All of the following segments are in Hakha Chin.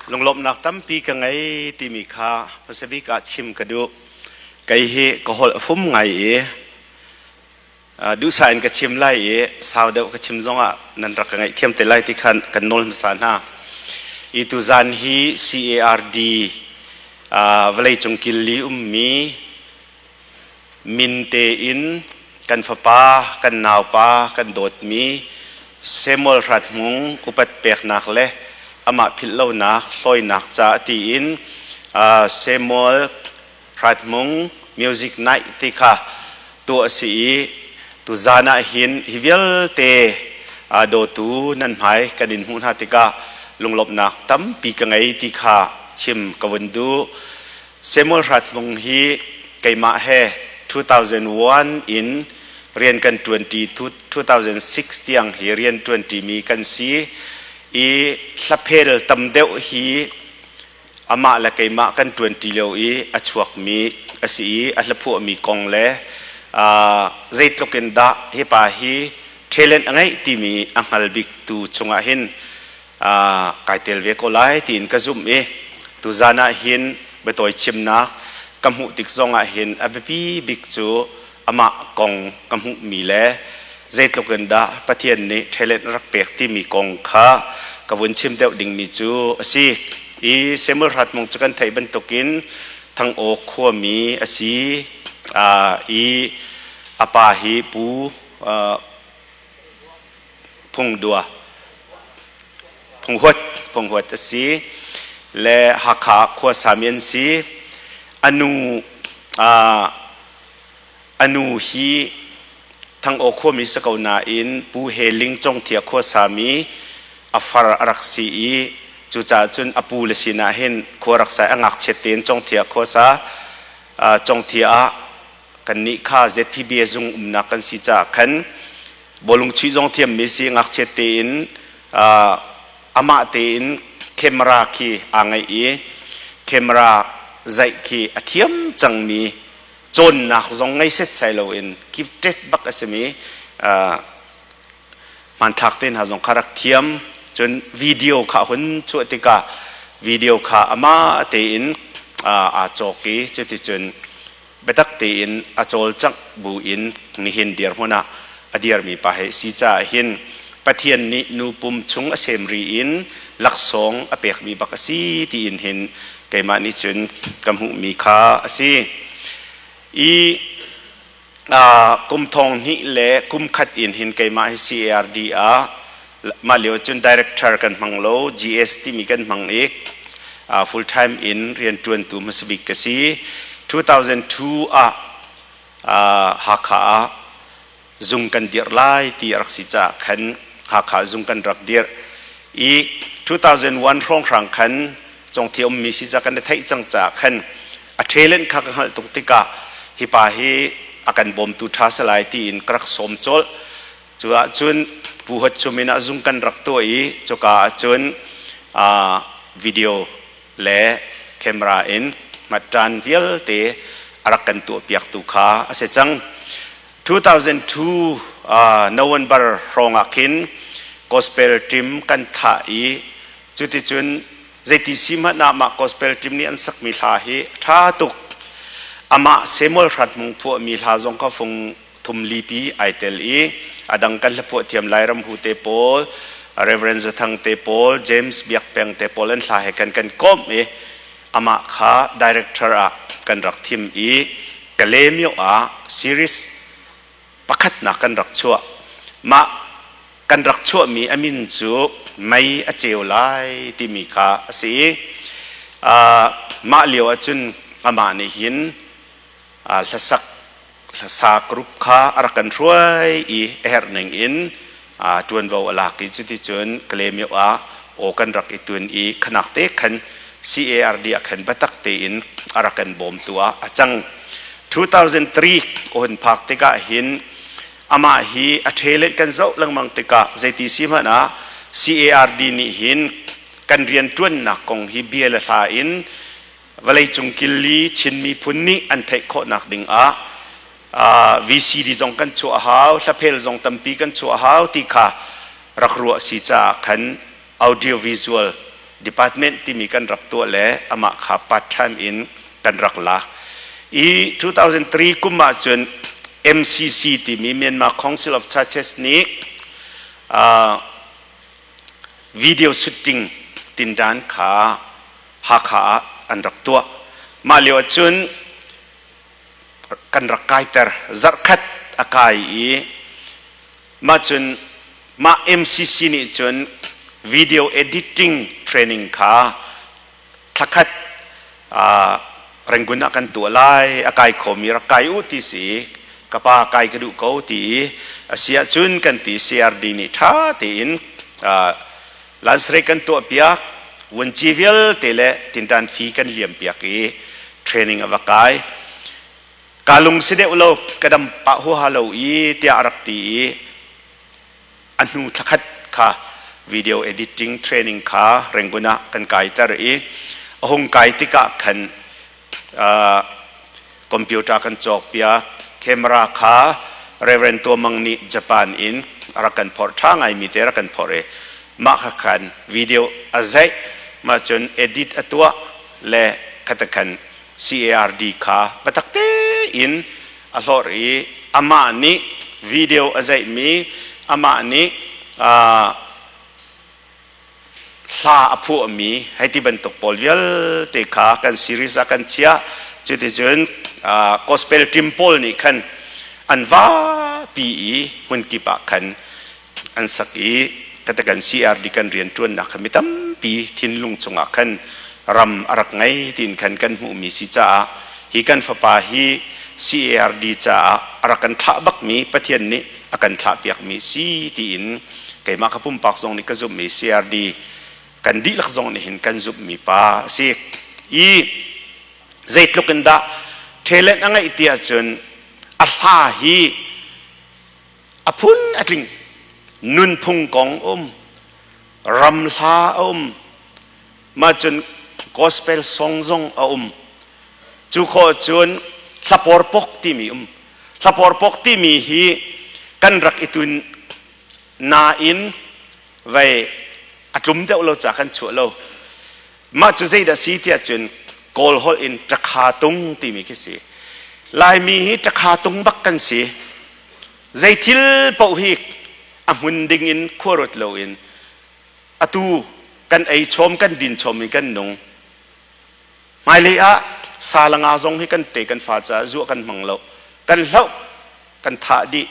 Lunglawmhnak tampi ka ngei timi kha hmasa bik ah chim ka duh. Kei hi ka holh a fum ngai i duhsah in ka chim lai i sau deuh ka chim zongah nan rak ka ngaihthiam te lai ti khan kan nawl hmasa hna. I tuzan hi CARD vawleicung killi ummi Min tein kan fapa, kan naupa, kan dawtmi Samuel Hrat Hmung upat peknak le amah philhlonak hlawinak ca tiin Samuel Hrat Hmung Music Night ti kha tuah a si i tuzaan ah hin hi vialte dawtu nan hmai kan in hmuh hna tikah lunglawmhnak tampi ka ngei ti kha chim ka vun duh. Samuel Hrat Hmung hi keimah he 2001 in rian kan ṭuanṭi 2006 tiang hi rian ṭuanṭimi kan si i hlaphel tam deuh hi amah le keimah kan ṭuanṭi lio i a chuakmi a si i a hlaphuahmi kong le zeitluk in dah hi pa hi talent a ngeih timi a hngal biktu chungah hin kai tel ve ko lai tiin ka zumh i tuzan ah hin biatawi chimnak ka hmuh tik zong ah hin a biapi bik cu amah kong ka hmuhmi le zeitluk in dah Pathian nih talent rak pek timi kong kha ka vun chim deuh dingmi cu a si. I Samuel Hratmung cu kan theih bantukin Thangaw khuami a si i a pa hi Pu Phungdua Phunghuat Phunghuat a si le Hakha khuasami an si. Anu anu hi Thangaw khuami si ko nain Pu He Ling Congthia khuasami a far a rak si i cucaah cun a pu le sinah hin khua rak sai a ngakchiat tein Congthia khuasa Congthia ah kannih kha ZPBA zung umnak kan si caah khan bawlung chuih zong thiammi si ngakchiat tein amah tein camera khi aa ngeih i camera zaih khi a thiam cangmi cawnnak zong ngei setsai loin gifted bak a simi hmanthlak te hna zong kha rak thiam. Cun video kha hun chuah tikah video kha amah tein aa cawk i cuticun biatak tein a cawlcangh buin nihin dirhmun ah a dirmi pa he si caah hin Pathian nih nu pum chung a sem ri in laksawng a pekmi bak a si tiin hin keimah nih cun ka hmuhmi kha a si. I kum thong hnih le kum khat in hin keimah hi CARD ah mah lio cun director kan hmang lo, GS timi kan hmang i full time in rian ṭuantu hmasa bik ka si. 2002 ah Hakha ah zung kan dirh lai ti a rak si caah khan Hakha zung kan rak dirh i 2001 hrawnghrang khan congthi ummi si ca kan i theih cang caah khan a talent kha ka hngalh tuk tikah hi pa hi a kan bawmtu ṭha salai tiin ka rak sawm colh. Cu ahcun Pu Hot Chum in ah zung kan rak tuah i cuka ahcun video le camera in hmatṭan vialte a rak kan tuahpiaktu kha a si cang. 2002 November hrawng ah khin gospel team kan thah i cuticun zeiti si hmanh ah mah gospel team nih an sakmi hla hi a ṭha tuk. Amah Samuel Hrat Hmung phuahmi hla zong kha fung thum lipi ai tel i a dang kan hlaphuah thiam Lairam hu te pawl, Reverend Zathang te pawl, James Biak Peng te pawl an hla he kan kan komh i amah kha director ah kan rak thim i Kalaymyo ah series pakhatnak kan rak chuah. Mah kan rak chuahmi a min cu Mei a Ceu Lai timi kha a si i mah lio ahcun amah nih hin hlasak hlasa group kha a rak kan hruai i a herh ning in ṭuanvo a lak i cuticun Kalaymyo ah aw kan rak i tun i khanak te khan CARD ah khan biatak tein a rak kan bawmtu ah a cang. 2003 ka hun phak tikah hin amah hi a talent kan zoh lengmang tikah zeiti si hmanh ah CARD nih hin kan rianṭuannak kong hi bia le hla in vawleicung killi Chin miphun nih an theih khawhnak ding ah VCD zong kan chuah hau, hlaphel zong tampi kan chuah hau ti kha rak ruah si caah khan audio visual department timi kan rak tuah le amah kha part time in kan rak lak. I 2003 kum ah cun MCC timi Myanmar Council of Churches nih video shooting tindan kha Hakha ah an rak tuah. Mah lio ah cun kan rak kaiter zarhkhat a kai i mah cun mah MCC nih cun video editing training kha thlakhat Rangoon ah kan tuah lai a kai khomi rak kai u ti si ka pa kai ka duh ko ti i a si ahcun kan ti CRD nih ṭha tein lansare kan tuah piak vunci vialte le tinṭan fee kan liam piak i training a va kai ka lung si deuh lo ka dam pah huaha lo i tiah a rak ti i a hnu thlakhat kha video editing training kha Rangoon ah kan kaiter i a hung kai tikah khan computer kan cawk piak camera kha Reverend Tuamang nih Japan in a rak kan phorh ṭha ngaimi te rak kan phorh i mah kha khan video a zeih mah cun edit a tuah le khatakhan CARD kha biatak tein a hlorh i amah nih video a zeihmi amah nih hla a phuahmi hei ti bantuk pawl vialte kha kan series ah kan chiah. Cuticun gospel team pawl nih khan an vapi i hmunkip ah khan an sak i kata kan CRD kan rian ṭuannak kha mi tampi thinlung chungah khan ram a rak ngei tiin khan kan hmuhmi si caah hi kan fapa hi CARD caah a rak kan thlah bakmi Pathian nih a kan thlah piakmi si tiin keimah ka pumpak zong nih ka zumhmi CRD kan dihlak zong nih hin kan zumhmi pa a si i zeitluk in dah talent a ngeih ti ahcun a hla hi a phun a tling nunphung kong um ram hla a um mah cun gospel song zong a um cu khawh cun hlapawrpok timi um hlapawrpok timi hi kan rak i tun nain vei a tlum deuh lo ca kan chuah lo mah cu zeidah si tiah cun kawl holh in ṭakha tung timi khi si Laimi hi ṭakha tung bak kan si zei thil paoh hi a hmun ding in khuaruat loin atu kan ei chom kan din chom in kan nung hmailei ah sa le nga zong hi kan te kan fa caah zuah kan hmang lo kan hloh kan thah dih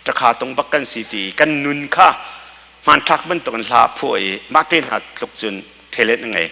ṭakha tung bak kan si ti kan nun kha hmanthlak bantuk in hla phuah i mah te hna tluk cun talent a ngei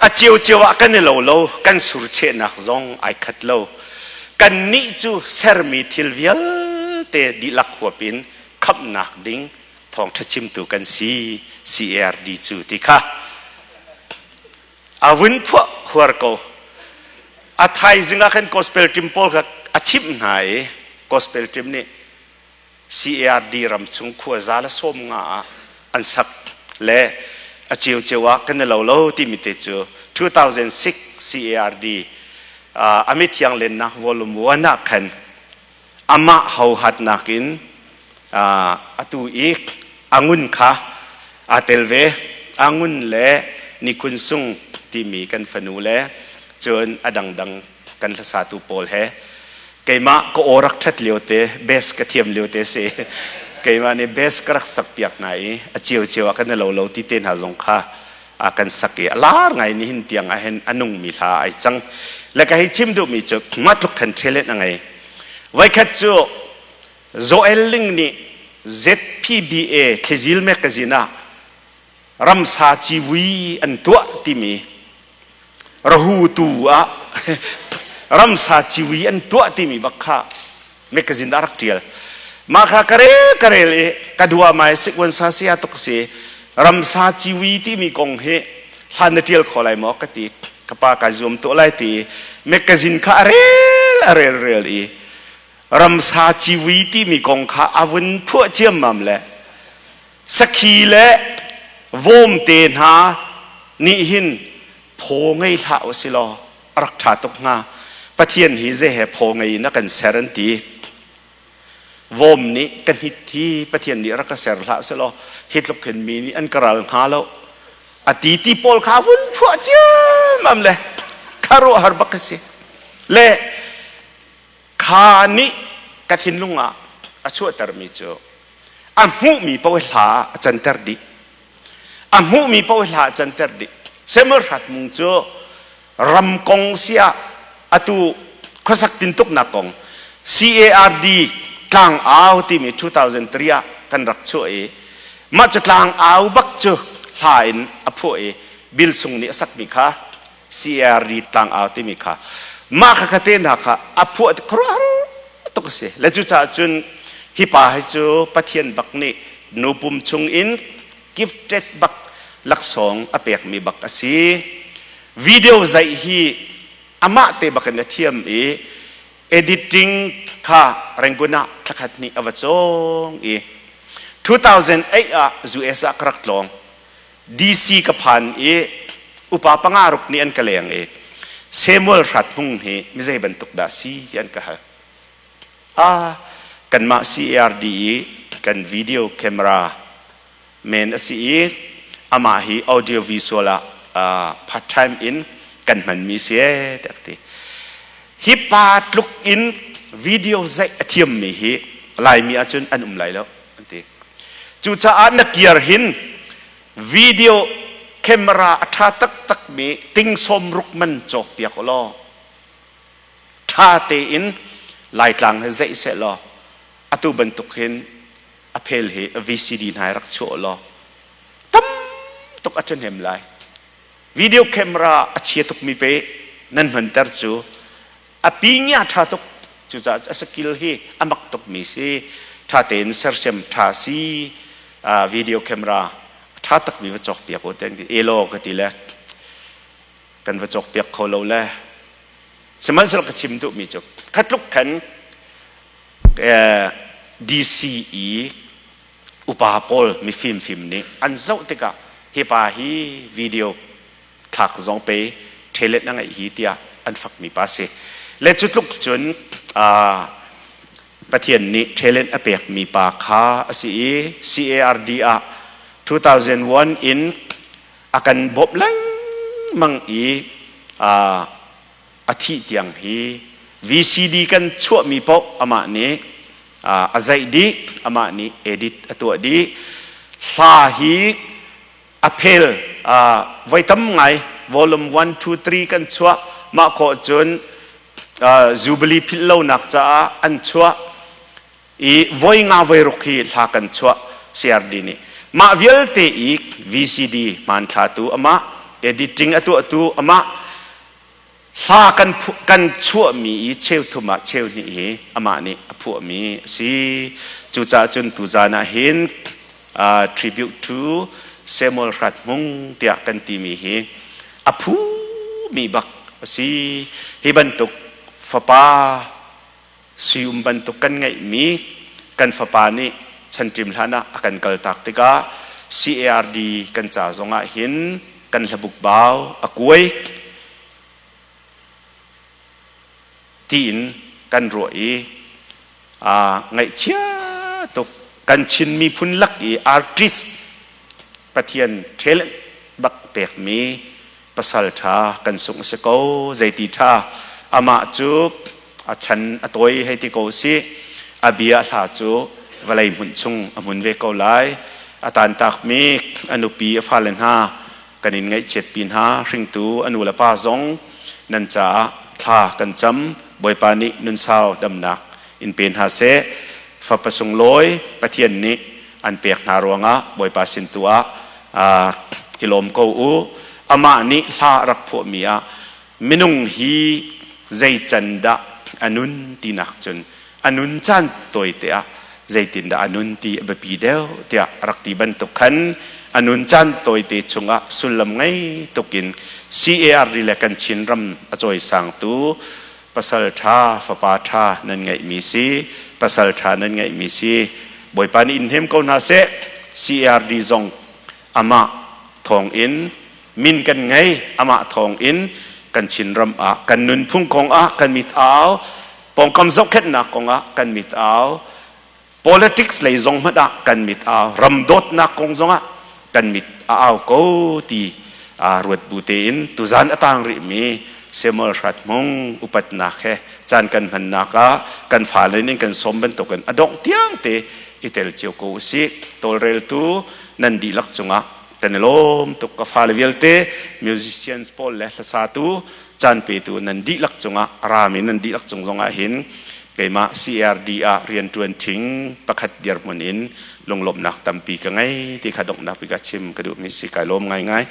a ciocio ah kan i lo lo kan surchehnak zong ai khat lo kan nih cu sermi thil vialte dihlak huap in khamhnak ding thawngṭha chimtu kan si CARD cu ti kha a vun phuah huar ko a thaizing ah khan gospel team pawl kha a chimh hna i gospel team nih CARD ram chung khua za le 50 ah an sak le a ciocio ah kan i lo lo timi te cu 2006 CARD a mithiang lennak volume 1 ah khan amah hohatnak in atu i angun kha aa tel ve. Angun le Nikhun Sung timi kan fanu le cun a dangdang kan hlasatu pawl he keimah ka aw rak ṭhat lio te bass ka thiam lio te si keimah nih bass ka rak sak piak hna i a ciocio ah kan i lo lo ti te hna zong kha a kan sak i a lar ngai nihin tiang ah hin a nungmi hla ai cang le ka hei chim duhmi cu mah tluk khan talent a ngei voikhat cu Joel Ling nih ZPBA thlizil magazine ah ramsa civui an tuah timi rahu tu ah ramsa civui an tuah timi bak kha magazine ah rak tial mah kha ka rel ka rel i ka dua mai sikwan sa sia tuk si ramsa civui timi kong hi hlan na tial kho lai maw ka ti ka pa ka zuam tuah lai ti magazine kha a rel a rel rel i ramsa civui timi kong kha a vun phuah ciammam le sakhi le vawmte hna nih hin phaw ngei hlah u si law a rak ṭha tuk hnga. Pathian hi zei he phaw ngei in a kan ser an ti. Vawm nih ka hnit hi Pathian nih rak ka ser hlah selaw hi tluk hin mi nih an ka ral hnga lo. A ti ti pawl kha vun phuah ciammam le khuaruahhar bak a si. Le kha nih ka thinlung ah a chuahtermi cu a hmuhmi paoh hla a canter dih. A hmuhmi paoh hla a canter dih. Samuel Hratmung cu ram kong siah atu khuasak tintuknak kong CARD tlangau timi 2003 ah kan rak chuah i mah cu tlangau bak cu hla in a phuah i Bill Sung nih a sakmi kha CARD tlangau timi kha mah kha kha te hna kha a phuah khuaruahhar tuk a si le cucaah cun hi pa hi cu Pathian bak nih nu pum chung in gifted bak laksawng a pekmi bak a si. Video zaih hi amah te bak in a thiam i editing kha Rangoon ah thlakhat hnih a va cawng i 2008 ah US ah ka rak tlawng. DC ka phan i upa panga ruk nih an ka leng i Samuel Hrat Hmung hi mizei bantuk dah si ti an ka hal. Ah, kanmah CARD i kan video camera men a si i amah hi audio visual ah part time in kan hmanmi si ee tiah ka ti. Hi pa tluk in video zeih a thiammi hi Laimi ahcun an um lai lo an ti. Cucaah na kiar hin video camera a ṭha taktakmi ting sawm ruk man cawk piak u law ṭha tein Laitlang he zeih seh law atu bantuk hin a phel hi VCD hna rak chuah law tam tuk a ṭhahnem lai. Video camera a chia tukmi pe nan hmanter cu a pinya ṭha tuk. Cucaah a skill hi a mak tukmi si. Ṭha tein sersiam ṭha si. Video camera ṭha takmi va cawk piak u ten elaw ka ti le kan va cawk piak kho lo le sihmanhsehlaw ka chim duhmi cu khatluk khan DCE upa pawl mifim fim nih an zoh tikah hi pa hi video thlak zong pe talent a ngeih hi tiah an fakmi pa si. Le cu tluk cun Pathian nih talent a pekmi pa kha a si i CARD ah 2001 in a kan bawmh lengmang i a thih tiang hi VCD kan chuahmi paoh amah nih a zaih dih, amah nih edit a tuah dih. Hla hi a phel voi tam ngai volume 1 2 3 kan chuah mah khawh cun Jubilee philh lonak caah an chuah i voi nga voi ruk hi hla kan chuah CRD nih mah vialte i VCD hmanthlatu amah editing a tuahtu amah hla kan kan chuahmi i cheuthum ah cheu hnih hi amah nih a phuahmi a si. Cucaah cun tuzan ah hin tribute to Samuel Hrat Hmung tiah kan timi hi a phumi bak a si. Hi bantuk fapa Sium bantuk kan ngeihmi kan fapa nih chanṭim hlan ah a kan kaltak tikah CARD kan ca zongah hin kan hlabuk bau a kuai tiin kan ruah i ngaihchia tuk kan Chin miphun lak i artist Pathian talent bak pekmi pasal ṭha kan sungh a si ko zeiti ṭha amah cu a chan a tawi hei ti ko si a bia hla cu vawlei hmun chung a hmun ve ko lai a tantakmi a nupi a fale hna kan in ngaihchiatpi hna hringtu a nu le pa zong nan caah thla kan cam Bawipa nih nunsau damnak in pe hna seh fapa sunglawi Pathian nih an pek hna ruangah Bawipa sin tu ah i lawm ko u. Amah nih hla a rak phuahmi ah minung hi zei can dah a nun tinak cun a nun caan tawite ah zeitindah a nun ti a biapi deuh tiah a rak ti bantuk khan a nun caan tawite chungah sullam ngei tukin CARD le kan Chinram a cawisangtu pasal ṭha fapa ṭha nan ngeihmi si pasal ṭha nan ngeihmi si Bawipa nih in hnem ko hna seh. CARD zong amah thawng in min kan ngei amah thawng in kan Chinram ah kan nunphung kong ah kan mit au pawngkam zohkhenhnak kong ah kan mit au politics lei zong hmanh ah kan mit au ram dawtnak kong zong ah Kan mit a au ko ti ruat bu tein tuzan a tang rihmi Samuel Hrat Hmung upatnak he caan kan hmannak ah kan fale nih kan sawm bantukin a dongh tiang te i tel cio ko usih. Tawlreltu nan dihlak cungah kan i lawm tuk. Ka fale vialte, musicians pawl le hlasatu caan petu nan dihlak cungah, rami nan dihlak cung zongah hin keimah CRD ah rianṭuan ṭhing pakhat dirhmun in lunglawmhnak tampi ka ngei ti kha donghnak bik ah chim ka duhmi si. Kai lawm ngaingai.